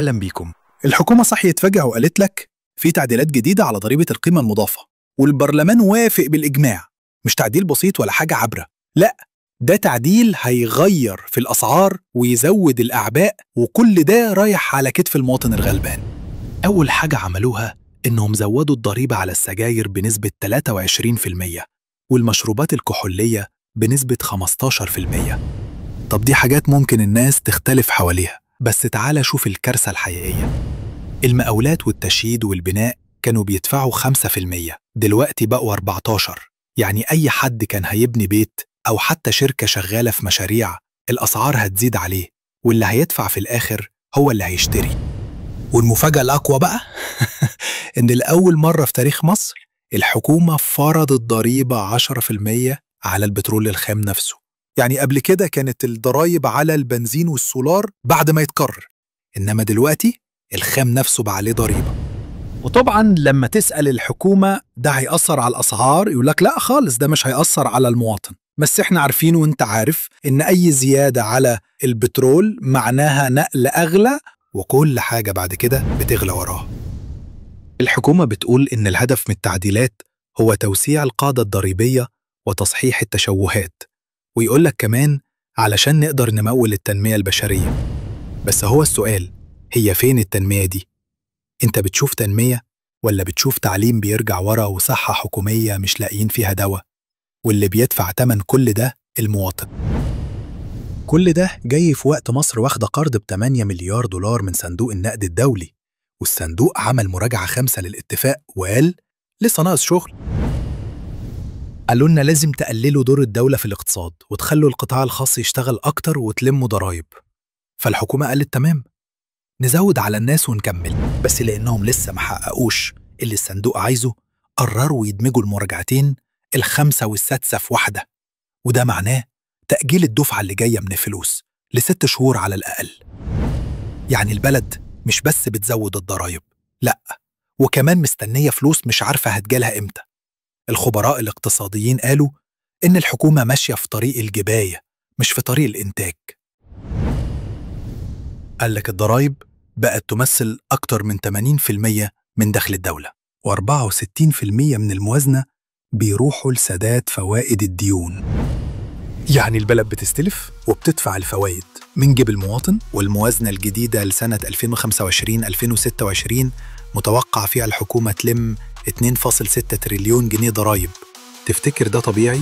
أهلا بيكم. الحكومة صحيت فجأة وقالت لك في تعديلات جديدة على ضريبة القيمة المضافة، والبرلمان وافق بالإجماع. مش تعديل بسيط ولا حاجة عبرة، لا، ده تعديل هيغير في الأسعار ويزود الأعباء، وكل ده رايح على كتف المواطن الغلبان. أول حاجة عملوها إنهم زودوا الضريبة على السجاير بنسبة 23% والمشروبات الكحولية بنسبة 15%. طب دي حاجات ممكن الناس تختلف حواليها، بس تعالى شوف الكارثة الحقيقية. المقاولات والتشييد والبناء كانوا بيدفعوا 5%، دلوقتي بقوا 14. يعني أي حد كان هيبني بيت أو حتى شركة شغالة في مشاريع، الأسعار هتزيد عليه، واللي هيدفع في الآخر هو اللي هيشتري. والمفاجأة الأقوى بقى إن لأول مرة في تاريخ مصر الحكومة فرضت ضريبة 10% على البترول الخام نفسه. يعني قبل كده كانت الضرايب على البنزين والسولار بعد ما يتكرر، إنما دلوقتي الخام نفسه بقى عليه ضريبة. وطبعا لما تسأل الحكومة ده هيأثر على الأسعار، يقولك لا خالص، ده مش هيأثر على المواطن. بس احنا عارفين وانت عارف إن أي زيادة على البترول معناها نقل أغلى، وكل حاجة بعد كده بتغلى وراه. الحكومة بتقول إن الهدف من التعديلات هو توسيع القاعدة الضريبية وتصحيح التشوهات، ويقولك كمان علشان نقدر نمول التنمية البشرية. بس هو السؤال، هي فين التنمية دي؟ انت بتشوف تنمية ولا بتشوف تعليم بيرجع ورا وصحة حكومية مش لاقيين فيها دواء؟ واللي بيدفع تمن كل ده المواطن. كل ده جاي في وقت مصر واخدة قرض ب 8 مليار دولار من صندوق النقد الدولي، والصندوق عمل مراجعة 5 للاتفاق وقال لسه ناقص شغل. قالوا لنا لازم تقللوا دور الدولة في الاقتصاد وتخلوا القطاع الخاص يشتغل أكتر وتلموا ضرايب. فالحكومة قالت تمام، نزود على الناس ونكمل. بس لأنهم لسه ما حققوش اللي الصندوق عايزه، قرروا يدمجوا المراجعتين 5 وال6 في واحدة، وده معناه تأجيل الدفعة اللي جاية من الفلوس ل6 شهور على الأقل. يعني البلد مش بس بتزود الضرايب، لأ، وكمان مستنية فلوس مش عارفة هتجالها إمتى. الخبراء الاقتصاديين قالوا إن الحكومة ماشية في طريق الجباية مش في طريق الإنتاج. قال لك الضرايب بقت تمثل أكتر من 80% من دخل الدولة، و64% من الموازنة بيروحوا لسداد فوائد الديون. يعني البلد بتستلف وبتدفع الفوائد من جيب المواطن. والموازنة الجديدة لسنة 2025-2026 متوقع فيها الحكومة تلم 2.6 تريليون جنيه ضرايب. تفتكر ده طبيعي؟